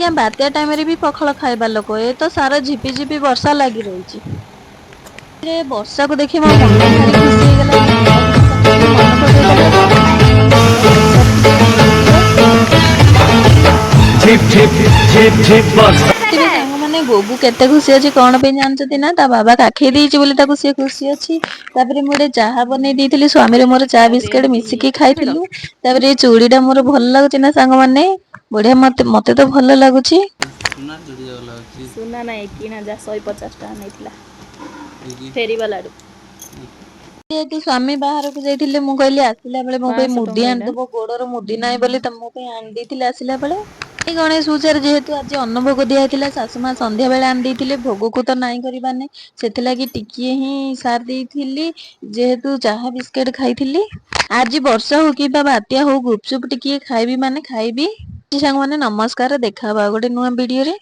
ଆଜ୍ଞା ବାତ୍ୟା ଟାଇମରେ ବି ପଖାଳ ଖାଇବା ଲୋକ। ଏ ତ ସାରା ଝିପି ଝିପି ବର୍ଷା ଲାଗି ରହିଛି। ବର୍ଷାକୁ ଦେଖି ମୋ ମନ ଭାରି ଖୁସି ହେଇଗଲା। ଆଉ କିଛି କଥା ବି ମନେ ପକେଇଦେଲା। ସାଙ୍ଗମାନେ, ବର୍ଷାରେ ଟିକେ ବୁଲିଯିବା। ଝିପ୍ ଝିପ୍ ଝିପ୍ ଝିପ୍ ବର୍ଷା। ତେବେ ସାଙ୍ଗମାନେ, ଗୋଗୁ କେତେ ଖୁସି ଅଛି କଣ ପାଇଁ ଜାଣିଛନ୍ତି ନା? ତା ବାବା କାଖେଇ ଦେଇଛି ବୋଲି ତାକୁ ସିଏ ଖୁସି ଅଛି। ତାପରେ ମୁଁ ଗୋଟେ ଚାହା ବନେଇ ଦେଇଥିଲି, ସ୍ୱାମୀର ମୋର ଚା ତାପରେ ବିସ୍କୁଟ ଏମିତି ମିଶିକି କେତେ ଭିଡ଼ ଖାଇଥିଲୁ। ତାପରେ ଏଇ ଚୁଡ଼ିଟା ମୋର ଭଲ ଲାଗୁଛି ନା ସାଙ୍ଗମାନେ? ବଢିଆ, ମତେ ମତେ ତ ଭଲ ଲାଗୁଛି। ସୁନା ଚୁଡ଼ି ଯାକ ଲାଗୁଛି। ସୁନା ନାଇଁ, କିଣା ଯା, 150 ଟଙ୍କା ନେଇଥିଲା ଫେରିବାଲାଡୁ। ଯେହେତୁ ସ୍ୱାମୀ ବାହାରକୁ ଯାଇଥିଲେ, ମୁଁ କହିଲି ଆସିଲା ବେଳେ ମୋ ପାଇଁ 500 ମୁଦି ଟଙ୍କା ଏଇଟା। ଆଣିଦବ, ଗୋଡର ମୁଦି ନାହିଁ ବୋଲି ତ ମୋ ପାଇଁ ଆଣିଦେଇଥିଲେ ଆସିଲା ବେଳେ। ଏଇ ଗଣେଶ ପୂଜାରେ ଯେହେତୁ ଆଜି ଅନ୍ନ ଭୋଗ ଦିଆହେଇଥିଲା, ଶାଶୁ ମା ସନ୍ଧ୍ୟା ବେଳେ ଆଣିଦେଇଥିଲେ। ଭୋଗକୁ ତ ନାଇଁ କରିବାନି, ସେଥିଲାଗି ଟିକିଏ ହିଁ ସାରି ଦେଇଥିଲି, ଯେହେତୁ ଚାହା ବିସ୍କୁଟ ଖାଇଥିଲି। ଆଜି ବର୍ଷା ହଉ କିମ୍ବା ବାତ୍ୟା ହଉ, ଗୁପଚୁପ ଟିକିଏ ଖାଇବି ମାନେ ଖାଇବି। ସାଙ୍ଗମାନେ ନମସ୍କାର, ଦେଖା ହବା ଆଉ ଗୋଟେ ନୂଆ ଭିଡିଓରେ।